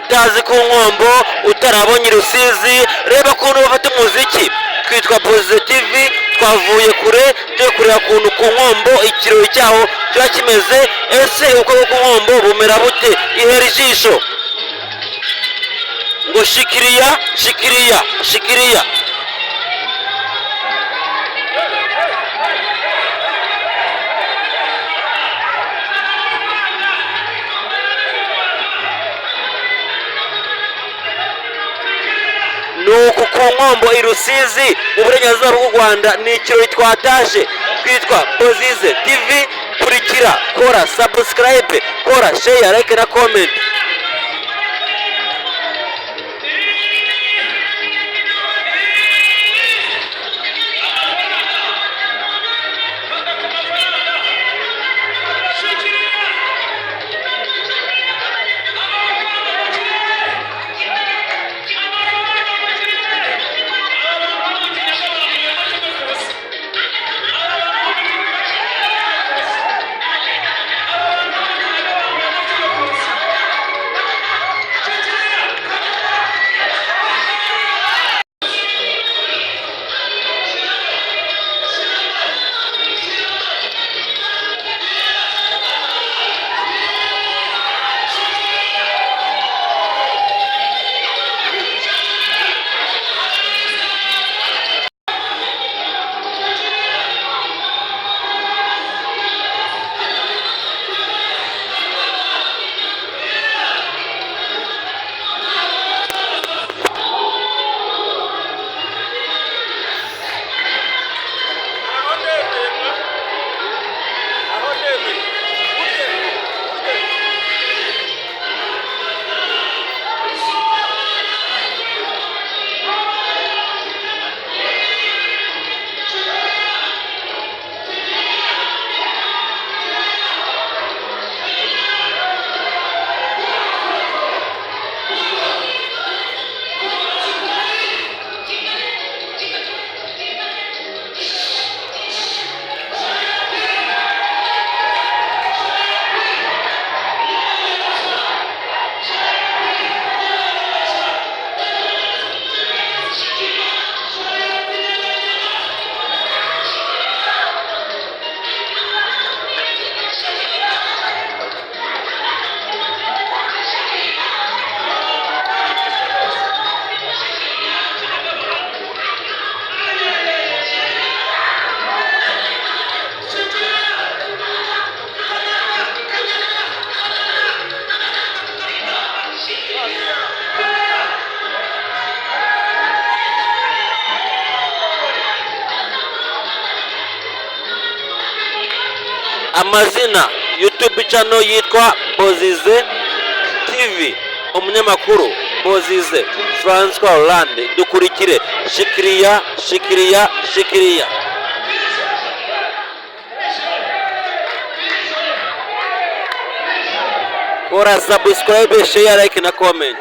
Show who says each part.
Speaker 1: Utazi ku Nkombo, utarabonye Rusizi, reba ukuntu bafata umuziki. Twitwa Bozize TV, twavuye kure tujya kureba ukuntu ku Nkombo ikirori cyaho kiba kimeze. Ese ubukwe bwo ku Nkombo bumera bute? Ihera ijisho ngo shikiriya, shikiriya, shikiriya. Ni uku ku Nkombo i Rusizi mu burengerazuba bw'u Rwanda. Ni ikirori twataje. Twitwa Bozize TV. Kurikira, kora subscribe, kora share, like na comment.
Speaker 2: Aho ndemeye mwa, aho ndemeye urye urye.
Speaker 1: Amazina, YouTube channel yitwa Bozize TV, umunyamakuru Bozize Francois Hollande. Dukurikire. Shikiriya, shikiriya, shikiriya. Kora subscribe, share, like na comment.